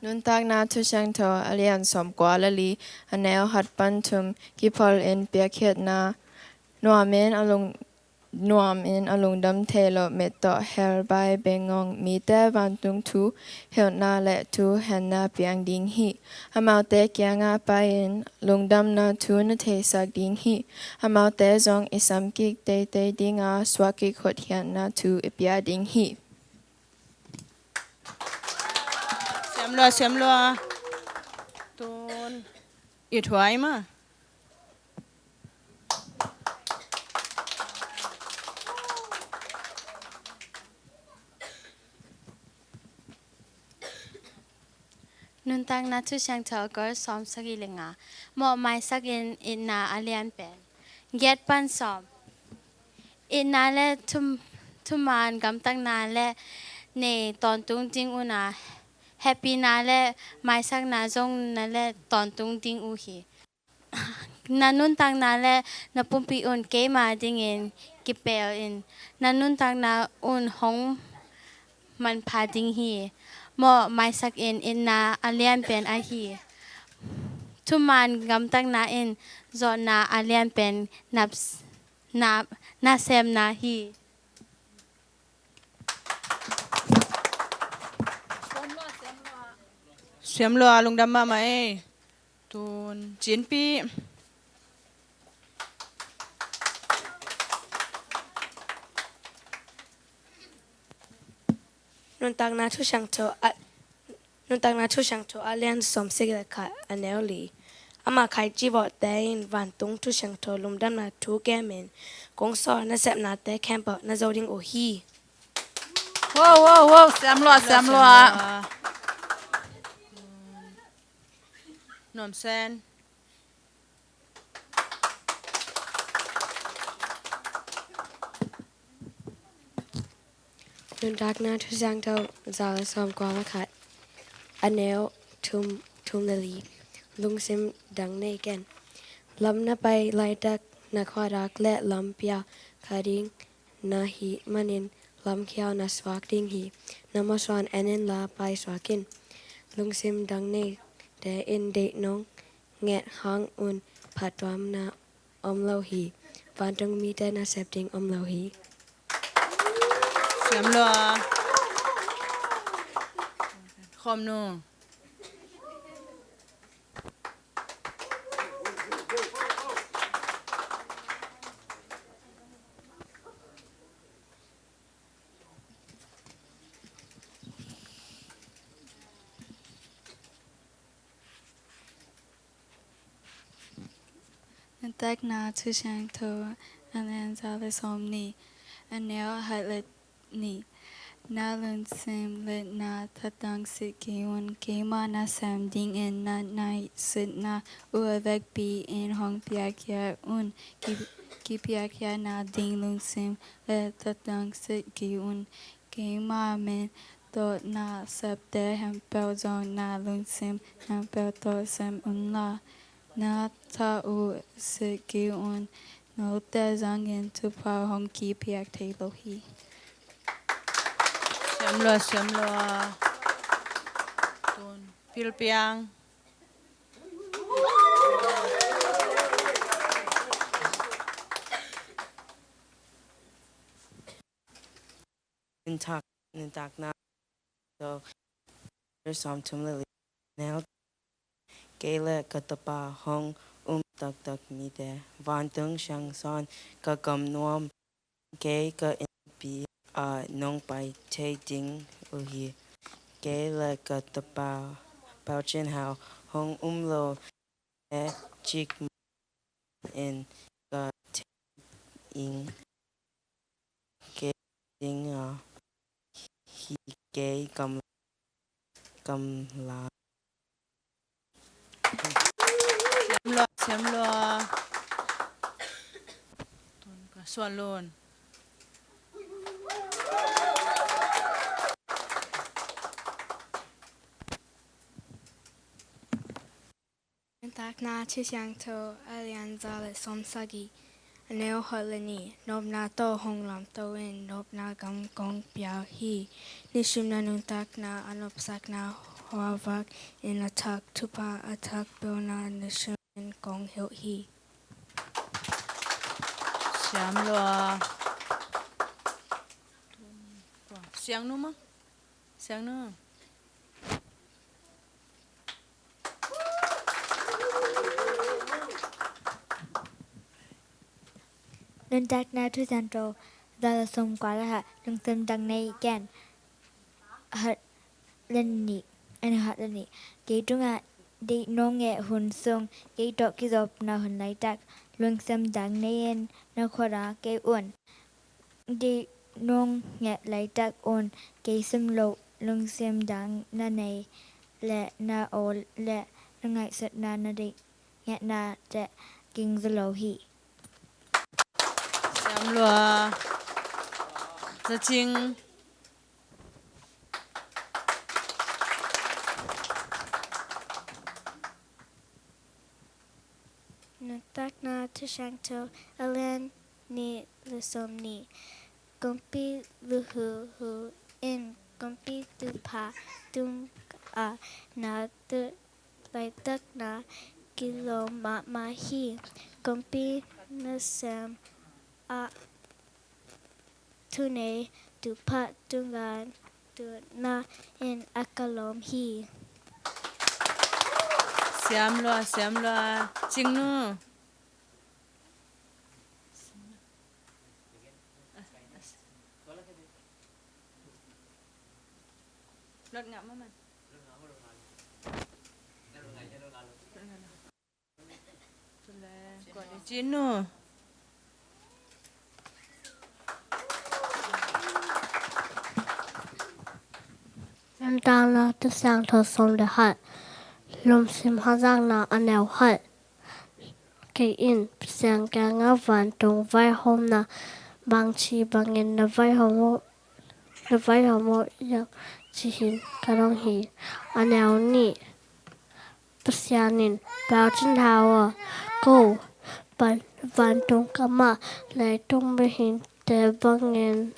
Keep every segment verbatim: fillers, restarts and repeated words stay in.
Nuntakna Thusiangtho a lian sawmkua le li, a neu khat pan thum, kiphol in piakkhiatna, nuamin a lung nuamin a lungdam thei lo, mit tawh hell bai bengngong mite vantung thu hilhna le thu henna piang ding hi. Amaute kiangah pai-in lungdamna thu na theisak ding hi. Amaute zong i samkik teitei dinga suakkik hotkhiatna thu i pia ding hi. Siam lua, siam lua. Tun i thuai ma. Nuntakna Thusiangtho a kol sawmsagih le nga. Mawh maisak in itna a lian pen. Giat pan sawm. Itna le thum, thuman gamtatna le nei tawntung ding uh a, hehpihna le maisakna zong na le tawntung ding uh hi. Na nuntakna le na pumpi un keima dingin kipel in, na nuntakna un hong manpha ding hi. Mawh maisak in itna a lian pen ahi. Thuman gamtatna in zawhna a lian pen naps-, na, nasemna hi. Siam lua, lungdam mahmah ei. Tun Cinpi. Nuntakna Thusiangtho a, Nuntakna Thusiangtho a lian sawmsagih le khat, a neu li. Ama khaici vawhte in vantung thusiangtho lungdamna thu kemin kong sawl nasepnate khempeuh na zo ding uh hi. Wow, wow, wow, siam lua, siam lua. Nuam sen. Nuntakna Thusiangtho za le sawmkua le khat, a neu thum, thum le li. Lungsim dang nei ken. Lam na pai laitak na khuadak le lam pia kha ding na hih manin lamkhial na suak ding hi. Na mawhsuan en inla paisuak in. Lungsim dang neite in deih nong nget hang un phattuamna om lo hi. Vantung mite nasep ding om lo hi. Siam lua. Khawm nu. Nuntakna Thusiangtho a lian za le sawmnih, a neu khat le nih. Na lungsim le na thatang sik kei un, keima nasem dingin na ngaihsutna uh a vekpi in hong piakhia un. Ki, kipiakhia na ding lungsim le thatang sik kei un. Keima min tawh na septe khempeuh zong na lungsim khempeuh tawh sem unla, na tha uh sik kei un. Note zangin thupha hong kipiak thei lo hi. Siam lua, siam lua. Tun Philpiang. Nuntak, nuntakna. So, sawmthum le li, neu. Kei le ka tapa hong um taktak mite, vantung siangsawn ka gam nuam. Kei ka innpi ah nong pai thei ding uh hi. Kei le ka tapa Pau Cin Hau hong um lo e cik in ka thei ing. Kei ding a hi kei kam, kamla. Siam lua, siam lua. Tun ka suan lun. Nuntakna Thusiangtho a lian za le sawmsagih, A neu khat le nih. Nopna tawh hong lamto in, nopna gam kong pia hi. Nihsimna nuntakna a nopsakna hua vak in a thak thupha a thak peuhna nihsim in kong hilh hi. Siam lua. Siang nu maw? Siang nu. Nuntakna thu siangtho, za le sawmkua le khat, lungsim dang nei in. Khat le nih, a neu khat le nih. Kei tungah deih nawngeh hun sung, kei tawh kizopna hun laitak, lungsim dang nei in na khuata kei un. Deih nawngeh laitak un, kei sim loh lungsim dang na nei leh na aw leh na ngaihsutna na deih ngetna teh ging zo lo hi. Siam lua. Za Cing. Nuntakna thu siangtho, a lian nih le sawmnih. Kumpi luhu hu in, kumpi thupha tungah na tut laitak na kilawm mahmah hi. Kumpi nasem ah thunei thupha tungah tutna in a ka lawm hi. Siam lua, siam lua. Cing nu. Lot ngah maw man. Cin nu. Nuntakna thu siangtho sawm le khat, lungsim hazatna a neu khat. Kei in Pasian kiangah vantung vaihawmna bangci bangin na vaihawm uh, na vaihawm uh hiam ci-in ka dong hi. A neu nih. Pasian in Pau Cin Hau a ko pan vantung kamah leitung mihingte bangin,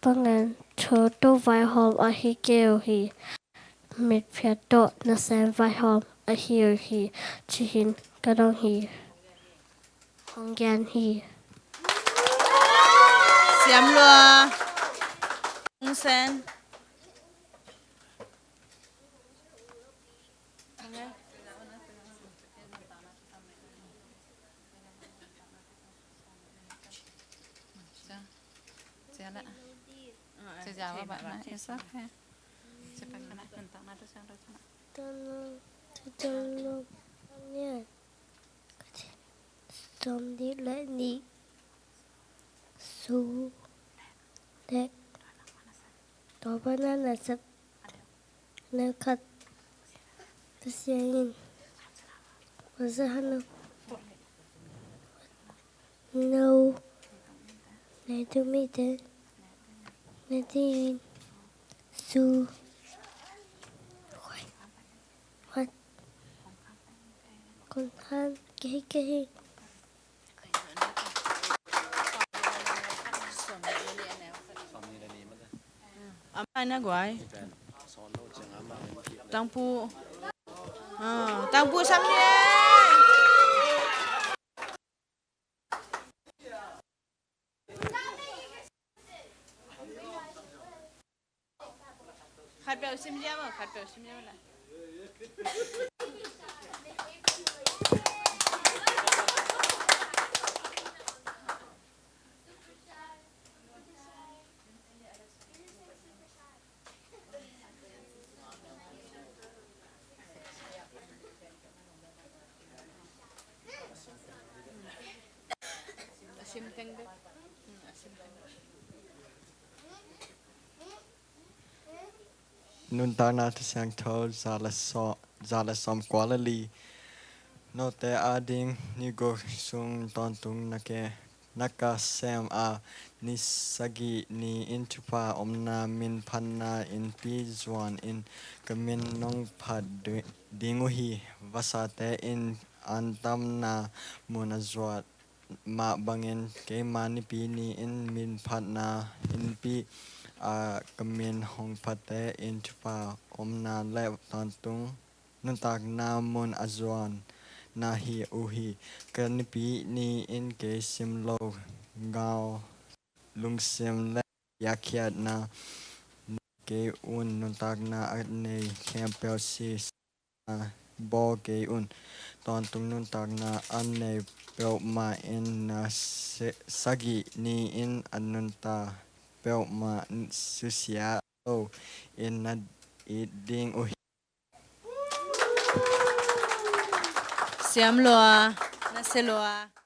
bangin thu tawh vaihawm ahi kei uh hi. Mitphiat tawh nasem vaihawm ahi uh hi, ci-in ka dong hi. Hong gen hi. Siam lua. Hong Sen. Sawmnih le nih. Su le tua pana na sep le khat. Pasian in Moses hanu no ne tu mi te ne ti in su khat kon khan kehi kehi. Amah na guai. Tangpu. Ah, tangpu sam ni. Khat peuh sim liam a, khat peuh sim liam a. Nuntakna thu siangtho za le sawm, za le sawmkua le li. Note ading ni guk sung tawntung na ke, na ka sem a, ni sagih ni in thupha omna min phatna innpi zuan in ka min nong phat dui-, ding uh hi. Vasate in an tamna mun a zuat mah bangin keima Nipi ni-in minphatna innpi ah ka min hong phate in thupha omna le tawntung nuntakna mun a zuan na hi uh hi. Ka Nipi ni-in kei simlo ngau lungsim le biakhiatna kei un, nuntakna a nei khempeuh si bawl kei un. Tawntung nuntakna a nei peuhmah in na se- sagih ni-in a nunta peuhmah susia lo in na it ding uh hi. Siam lua, na se lua.